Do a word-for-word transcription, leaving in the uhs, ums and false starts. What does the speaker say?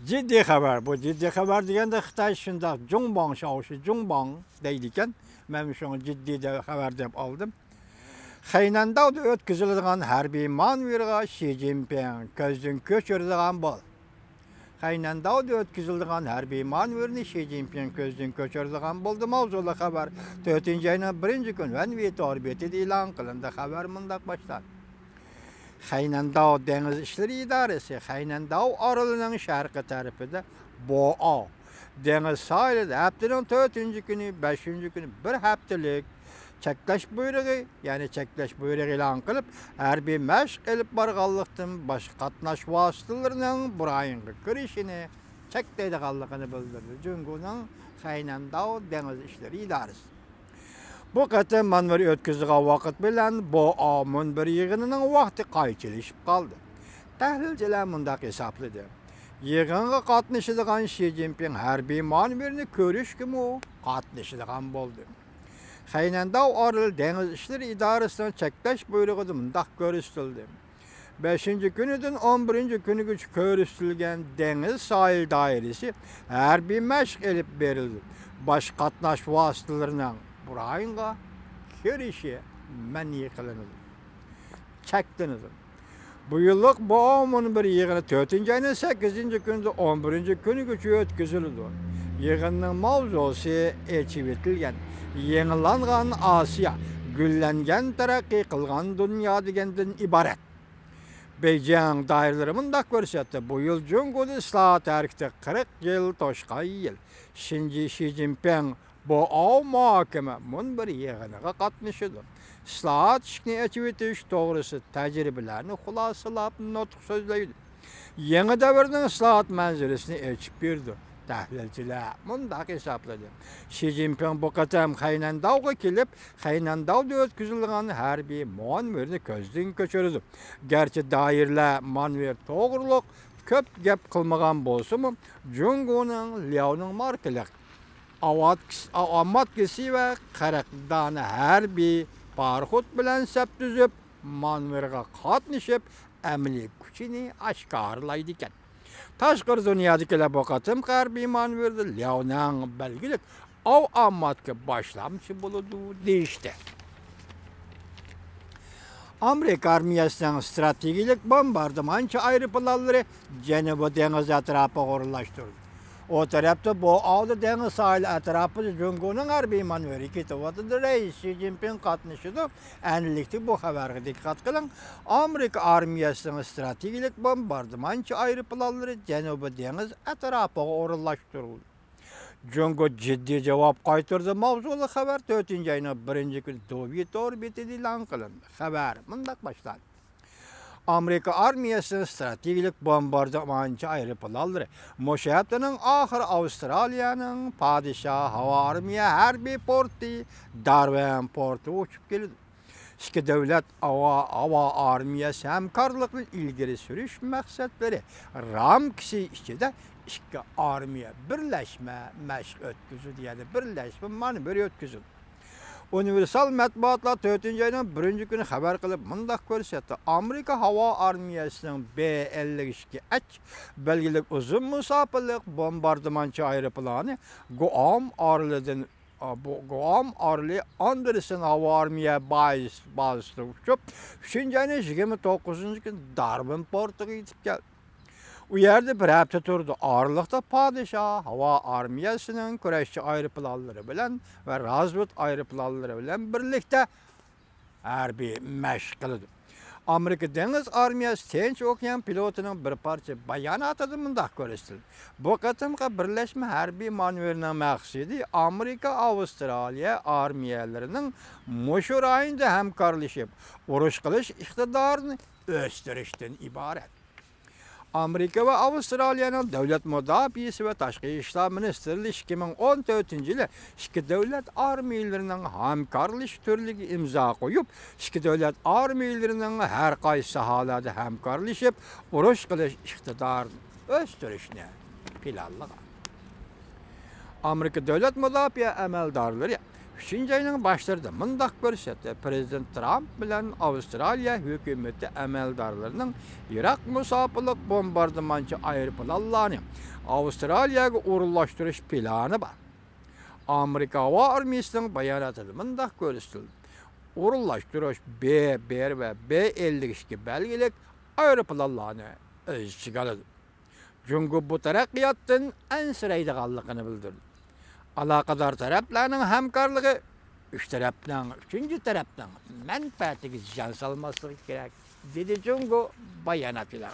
جىددىي خەۋەر. بۇ جىددىي خەۋەر دېگەندە خىتاي شۇنداق جۇڭباڭ شاۋشى جۇڭباڭ دەيدىكەن. مەن شۇڭا جىددىي دەپ خەۋەر دەپ ئالدىم. خەينەنداۋدا ئۆتكۈزۈلىدىغان ھەربىي مانېۋىرغا شى جىنپىڭ كۆزدىن كۆچۈرىدىغان بول. خەينەنداۋدا ئۆتكۈزۈلىدىغان ھەربىي مانېۋىرنى شى جىنپىڭ كۆزدىن كۆچۈرىدىغان بولدى. ماۋزۇلۇق خەۋەر تۆتىنچى ئاينىڭ بىرىنچى كۈنى ۋەنۋى تور بېتىدە ئېلان قىلىندى. خەۋەر مۇنداق باشلاندى. خەينەنداۋ دېڭىز ئىشلىرى ئىدارىسى خەينەنداۋ ئارىلىنىڭ شەرقىي تەرىپىدە بوئاۋ دېڭىز ساھىلىدا ھەپتىنىڭ تۆتىنچى كۈنى، بەشىنچى كۈنى بىر ھەپتىلىك چەكلەش بۇيرۇقى، يەنى چەكلەش بۇيرۇقى ئېلان قىلىپ، ھەربىي مەشىق ئېلىپ بارغانلىقتىن، باشقا قاتناش ۋاسىتىلىرىنىڭ بۇ رايونغا كىرىشىنى چەكلەيدىغانلىقىنى بىلدۈردى جۇڭگونىڭ خەينەنداۋ دېڭىز ئىشلىرى ئىدارىسى. بۇ قېتىم مانېۋىر ئۆتكۈزىدىغان ۋاقىت بىلەن بوئاۋ مۇنبىرى يىغىنىنىڭ ۋاقتى قايچىلىشىپ قالدى. تەھلىلچىلەر مۇنداق ھېسابلىدى: يىغىنغا قاتنىشىدىغان شى جىنپىڭ ھەربىي مانېۋىرنى كۆرۈشكىمۇ قاتنىشىدىغان بولدى. خەينەنداۋ ئارىلى دېڭىز ئىشلىرى ئىدارىسىنىڭ چەكلەش بۇيرۇقىدا مۇنداق كۆرسىتىلدى: بەشىنچى كۈنىدىن ئون بىرىنچى كۈنىگىچە كۆرسىتىلگەن دېڭىز ساھىل دائىرىسى ھەربىي مەشىق ئېلىپ بېرىلدى. باشقا قاتناش ۋاسىتىلىرىنىڭ بۇ رايونغا كىرىشى مەنئى قىلىنىدۇ، چەكلىنىدۇ. بۇ يىللىق بوئاۋ مۇنبىرى يىغىنى تۆتىنچى ئاينىڭ سەككىزىنچى كۈنىدىن ئون بىرىنچى كۈنىگىچە ئۆتكۈزۈلىدۇ. يىغىننىڭ ماۋزۇسى ئېچىۋېتىلگەن، يېڭىلانغان ئاسىيا، گۈللەنگەن، تەرەققىي قىلغان دۇنيا دېگەندىن ئىبارەت. بېيجىڭ دائىرىلىرى مۇنداق كۆرسەتتى: بۇ يىل جۇڭگودا ئىسلاھات ھەرىكىتى قىرىق يىل توشقان يىل. شىنجى شى جىنپىڭ بوئاۋ مۇھاكىمە مۇنبىرى يىغىنىغا قاتنىشىدۇ. ئىسلاھات ئىشىكىنى ئېچىۋېتىش توغرىسىدا تەجرىبىلەرنى خۇلاسىلاپ نۇتۇق سۆزلەيدۇ. يېڭى دەۋرنىڭ ئىسلاھات مەنزىرىسىنى ئېچىپ بېرىدۇ. تەھلىلچىلەر مۇنداق ھېسابلىدى: شى جىنپىڭ بۇ قېتىم خەينەنداۋغا كېلىپ، خەينەنداۋدا ئۆتكۈزۈلىدىغان ھەربىي مۇئامىلىنى كۆزدىن كەچۈرىدۇ. گەرچە دائىرىلەر مانېۋىر توغرۇلۇق كۆپ گەپ قىلمىغان بولسىمۇ، جۇڭگونىڭ لياۋنىڭ ماركىلىق ئاۋاتكىسى، ئاماتكىسى ۋە قىرىق دانە ھەربىي پاراخوت بىلەن سەپ تۈزۈپ، مانېۋىرغا قاتنىشىپ، ئەمەلىي كۈچىنى ئاشكارىلايدىكەن. تاشقىرى دۇنيادىكىلەر بۇ قېتىمقى ھەربىي مانېۋىردا لياۋنىڭ بەلگىلىك ئاۋ ئاماتكا باشلامچى بولىدۇ دېيىشتى. ئامېرىكا ئارمىيەسىنىڭ ئىستراتېگىيىلىك بومباردىمانچى ئايروپىلانلىرى جەنۇبىي دېڭىز ئەتراپىغا ئورۇنلاشتۇرۇلدى. ئۇ تەرەپتە بوئاۋدا دېڭىز ساھىلى ئەتراپىدا جۇڭگونىڭ ھەربىي مانېۋىرى كېتىۋاتىدۇ. رەئىس شى جىنپىڭ قاتنىشىدۇ. ئەنىلىكتە بۇ خەۋەرگە دىققەت قىلىڭ. ئامېرىكا ئارمىيەسىنىڭ ئىستراتېگىيىلىك بومباردىمانچى ئايروپىلانلىرى جەنۇبىي دېڭىز ئەتراپىغا ئورۇنلاشتۇرۇلدى. جۇڭگو جىددىي جاۋاب قايتۇردى. ماۋزۇلۇق خەۋەر تۆتىنچى ئاينىڭ بىرىنچى كۈنى دۇۋى تور بېتىدە ئېلان قىلىندى. خەۋەر مۇنداق باشلاندى: ئامېرىكا ئارمىيەسىنىڭ ئىستراتېگىيىلىك بومباردىمانچى ئايروپىلانلىرى مۇشۇ ھەپتىنىڭ ئاخىرى ئاۋسترالىيەنىڭ پادىشاھ ھاۋا ئارمىيە ھەربىي پورتى دارۋىن پورتىغا ئۇچۇپ كېلىدۇ. ئىككى دۆلەت ھاۋا، ھاۋا ئارمىيەسى ھەمكارلىقىنى ئىلگىرى سۈرۈش مەقسەتلىرى رامكىسى ئىچىدە ئىككى ئارمىيە بىرلەشمە مەشىق ئۆتكۈزدى، يەنى بىرلەشمە مانېۋىر ئۆتكۈزدى. ئۇنىۋېرسال مەتبۇئاتلار تۆتىنچى ئاينىڭ بىرىنچى كۈنى خەۋەر قىلىپ مۇنداق كۆرسەتتى: ئامېرىكا ھاۋا ئارمىيەسىنىڭ بې ئەللىك ئىككى ئەچ بەلگىلىك ئۇزۇن مۇساپىلىك بومباردىمانچى ئايروپىلانى گۇئام ئارىلىدىن، ئا، بۇ گۇئام ئارىلى ئاندېرسېن ھاۋا ئارمىيە بايىس-، بازىسىدا ئۇچۇپ، ئۈچىنچى ئاينىڭ يىگىرمە توققۇزىنچى كۈنى دارۋىن پورتىغا يېتىپ كەلدى. ئۇ يەردە بىر ھەپتە تۇرىدۇ. ئارىلىقتا پادىشاھ ھاۋا ئارمىيەسىنىڭ كۈرەشچى ئايروپىلانلىرى بىلەن ۋە رازۋېد ئايروپىلانلىرى بىلەن بىرلىكتە ھەربىي مەشىق قىلىدۇ. ئامېرىكا دېڭىز ئارمىيەسى تىنچ ئوكيان پلوتىنىڭ بىر پارچە باياناتىدا مۇنداق كۆرسىتىلدى: بۇ قېتىمقى بىرلەشمە ھەربىي مانېۋىرنىڭ مەقسىتى ئامېرىكا ئاۋسترالىيە ئارمىيەلىرىنىڭ مۇشۇ رايوندا ھەمكارلىشىپ ئۇرۇش قىلىش ئىقتىدارىنى ئۆستۈرۈشتىن ئىبارەت. ئامېرىكا ۋە ئاۋسترالىيەنىڭ دۆلەت مۇداپىئەسى ۋە تاشقى ئىشلار مىنىستىرلىرى ئىككى مىڭ ئون تۆتىنچى يىلى ئىككى دۆلەت ئارمىيەلىرىنىڭ ھەمكارلىشىش تۈرلىكى ئىمزا قويۇپ، ئىككى دۆلەت ئارمىيەلىرىنىڭ ھەر قايسى ساھەلەردە ھەمكارلىشىپ ئۇرۇش قىلىش ئىقتىدارىنى ئۆستۈرۈشنى پىلانلىغان. ئامېرىكا دۆلەت مۇداپىئە ئەمەلدارلىرى ئۈچىنچى ئاينىڭ باشلىرىدا مۇنداق كۆرسەتتى، پىرېزىدېنت ترامپ بىلەن ئاۋسترالىيە ھۆكۈمىتى ئەمەلدارلىرىنىڭ يىراق مۇساپىلىق بومباردىمانچى ئايروپىلانلارنى ئاۋسترالىيەگە ئورۇنلاشتۇرۇش پىلانى بار. ئامېرىكا ھاۋا ئارمىيىسىنىڭ باياناتىدا مۇنداق كۆرسىتىلدى، ئورۇنلاشتۇرۇش بې بىر ۋە بې ئەللىك ئىككى بەلگىلىك ئايروپىلانلارنى ئۆز ئىچىگە ئالىدۇ. جۇڭگو بۇ تەرەققىياتتىن ئەنسىرەيدىغانلىقىنى بىلدۈردى. ئالاقىدار تەرەپلەرنىڭ ھەمكارلىقى ئۈچ تەرەپنىڭ ئۈچىنچى تەرەپنىڭ مەنپەئەتىگە زىيان سالماسلىقى كېرەك، دېدى جۇڭگو باياناتىدا.